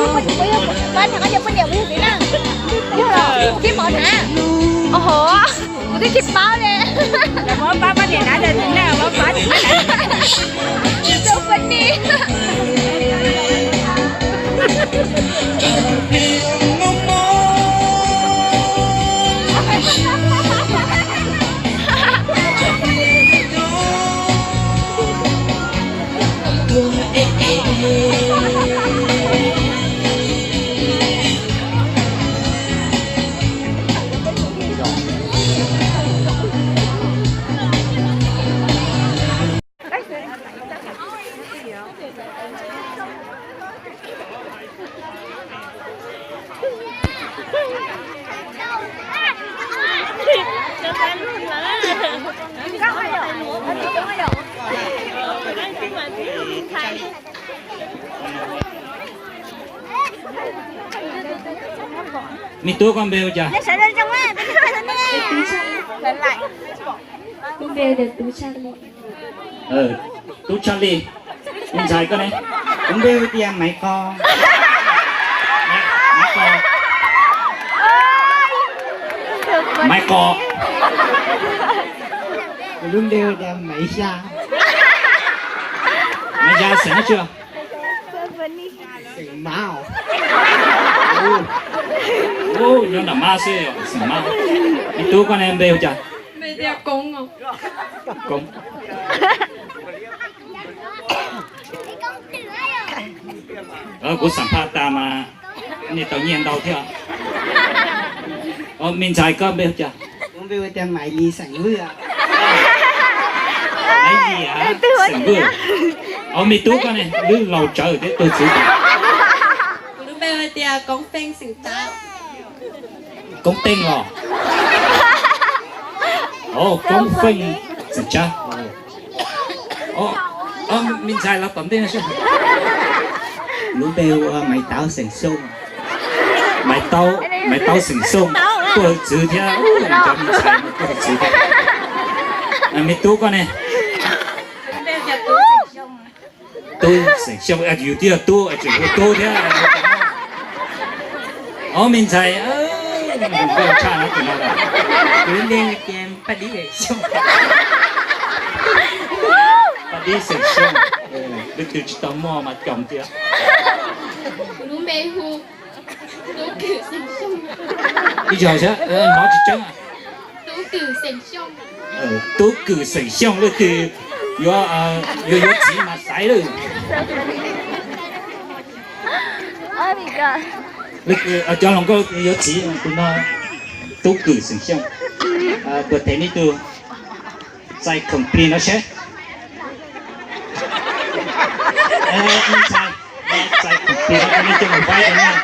Pab nrhav koj cov poj niam mus yug txiv na. Yog los kib mov hnav. Oho, kuv twb tsis paub li. Muab pab poj niam hnav cov txiv neej, muab pab txiv neej hnav. So funny. Me tub, koj npe hu cas? Lub npe tias Tub Tshaj Li. Tub Tshaj Li. Me ntxhais koj ne? Kuv npe hu tias Maiv Qos. Maiv Qos. Maiv Qos. Kuv lub npe hu tias Maiv Xya. Maiv Xya xeem dab tsi? Xeem Mab. Ub, nyob nram Mab xwb, xeem Mab. Me tub, koj ne, npe hu cas? Koob. Kuv xam phaj tas mas nej tau nyiaj ntau thiab. Me ntxhais, koj npe hu cas? Kuv npe hu tias Maiv Yis xeem Vwj. Maiv Yis xeem Vwj. Me tub, koj ne, wb laus tsawv thiab tuag txwv. Kuv lub npe hu tias Koob Feej xeem Tsab. Koob Teej los? Koob Feej xeem Tsab. Me ntxhais los tom ntej no seb. Lub npe hu ua Maiv Taub xeem Xyooj. Maiv Taub, Maiv Taub xeem Xyooj, tuag txwv thiab, cov me ntxhais tuag txwv thiab. Me tub, koj ne? Tub xeem Xyooj, yus twb yog tub tseem hu tub thiab. Ob me ntxhais, tshaj no tus no, kuv lub npe tias Paj Dib Xeem Xyooj. Paj Dib Xeem Xyooj, leej twg tsis tau muaj mas coom tias. Kuv lub npe hu Tub Kws Xeem Xyooj. Ib zaug, hnov tsis tseeb. Tub Kws Xeem Xyooj. Tub Kws Xeem Xyooj, leej twg yuav, yuav yuav txiv mas xaiv lawm. Leej twg, cov hluas nkauj yuav txiv tus no, Tub Kws Xeem Xyooj. Tuam them ib tug txais khoom plig no seb. Ntxhais, txais khoom plig no rau nej coj mus faib rau nej.